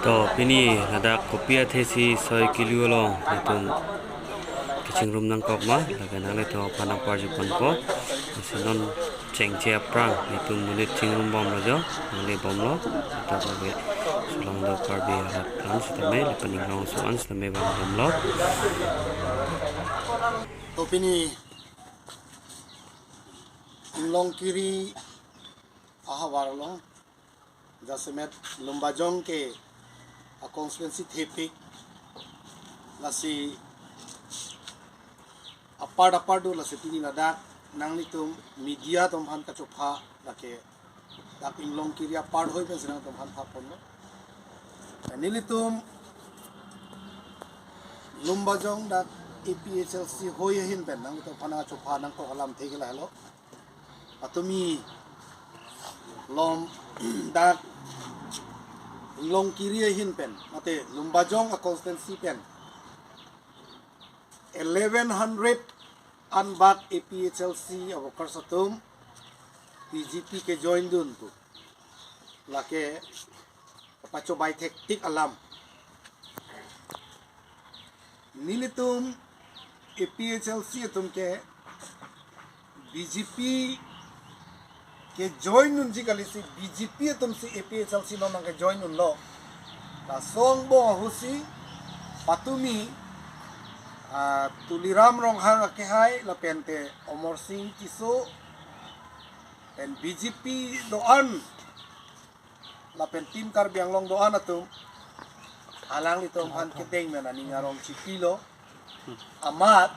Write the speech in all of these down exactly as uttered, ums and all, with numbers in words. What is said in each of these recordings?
To, pini ladak kopi athe si soi kelu along nelitum kachingrum nangkok ma, lake nanglitum aphan nangparju ponpo. Lasi non chengche aphrang nelitum monit chingrum bomlo jo, nangli bomlo. Ladak lake Solangdo Karbi arat an sitame, lapen inglongso an sitame bang bomlo. To, pini Inglongkiri ahavar along, jasemet Lumbajong ke a constituency thepik, lasi apart apart do, lasi pini ladak nanglitum media atum aphan kachopha, lake dak Inglongkiri apart hoi pensi nangtum aphan pha ponlo. Nelitum Lumbajong dak A P H L C hoi ahin pen nangtum aphan kachopha nangkok alamthe ke lahelo. Patumi lom dak Inglongkiri ahin pen, mate Lumbajong a constituency pen eleven hundred anbak A P H L C a workers atum B J P ke join dun pu, lake pachobai thektik alam. Nelitum A P H L C atum ke B J P ke join dunji kali, si B J P atum si A P H L C non nangke join dunlo. Laso angbong ahut si patumi, ah, Tuliram Ronghang akehai lapen te Amarsing Tisso pen B J P do-an lapen Team Karbi Anglong do-an atum alanglitum aphan kedeng pen aning arong chipilo. Amat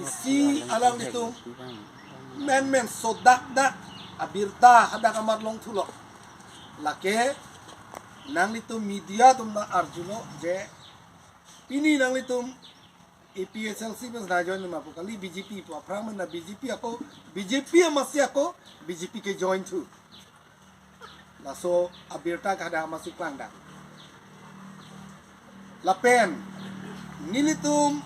isi alanglitum menmen sodakdak abirta hadak amat longthulo. Lake nanglitum media atum nang-arjulo je pini nanglitum A P H L C pen nangjoin ma pu kali, B J P pu. Aphrang pen na B J P ako, B J P amatsi ako, B J P ke join thu. Laso abirta ke hadak amatsi klangdak. Lapen nelitum,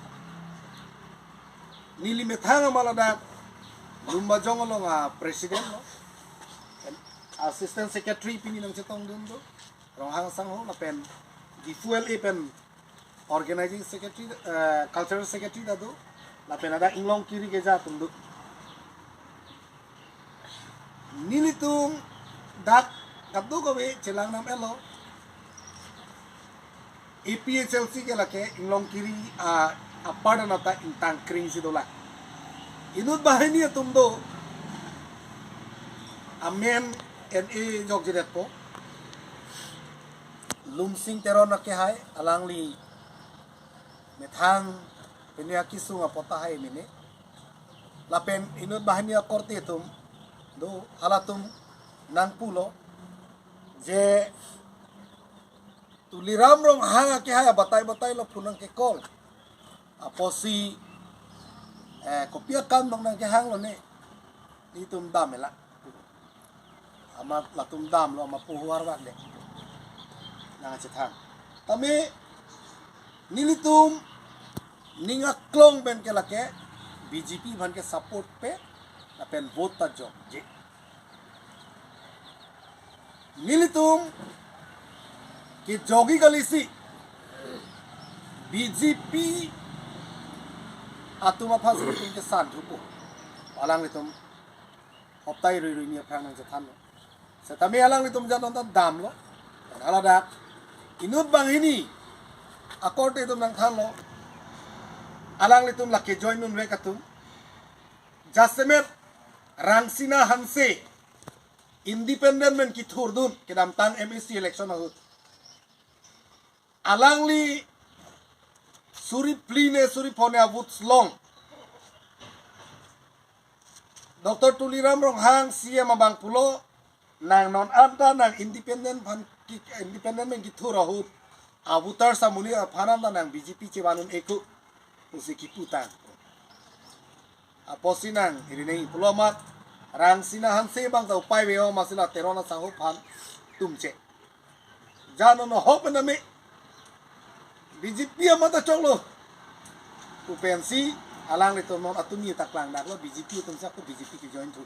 neli methang amat ladak Lumbajong along a president lo, assistant secretary pini nangchetong dun do, Ronghang Sangho, lapen Diphu L A pen organizing secretary, eh, cultural secretary ta do, lapen ada Inglongkiri keja atum do. Nelitum dak kadokave chelang nam elo. A P H L C ke lake Inglongkiri, ah, apart anat ta ingtang kring si dolang. Inut banghini atum do, amen N A jokjedetpo. Lumsing Teron akehai, alangli methang pini akesung apot tahai mene. Lapen inut banghini akorte atum do, halatum nangpulo je Tuliram Ronghang akehai abatai batai lo pu nangkecall. Apotsi, eh, kopi akam dong nangkehang lone. Nelitum dam ela. Amat latum damlo, amat puhuar bak de. Nangchethang. Tame nelitum ning aklong pen ke lake B J P aphan ke support pe, lapen vote ta jokje. Nelitum kejokji kali si B J P atum aphan si nelitum kesan thupo. Alanglitum hoptai rui rui ni aphrang nangchethanlo. Setame alanglitum ja non ta damlo. Haladak inut banghini akorte atum nangthanlo. Alanglitum lake join dunvek atum. Jasemet Rangsina Hanse independent pen kethurdun kedamtang M A C election ahut. Alangli suri phli ne suri pho ne avote long. Doctor Tuliram Ronghang C M abang pulo, nang non anta nang independent aphan ke, independent pen kethur ahut, avoters amonit aphan anta nang B J P chevan un-e ko pusi kiputang. Apotsi nang iri neng pulo amat Rangsina Hanse abang ta upai veo, amatsi la Teron asangho aphan tumche. Ja non ahok pen name B J P amat ta choklo pu pensi alanglitum non atumi ta klangdaklo, B J P atum si ako B J P kejoin thu.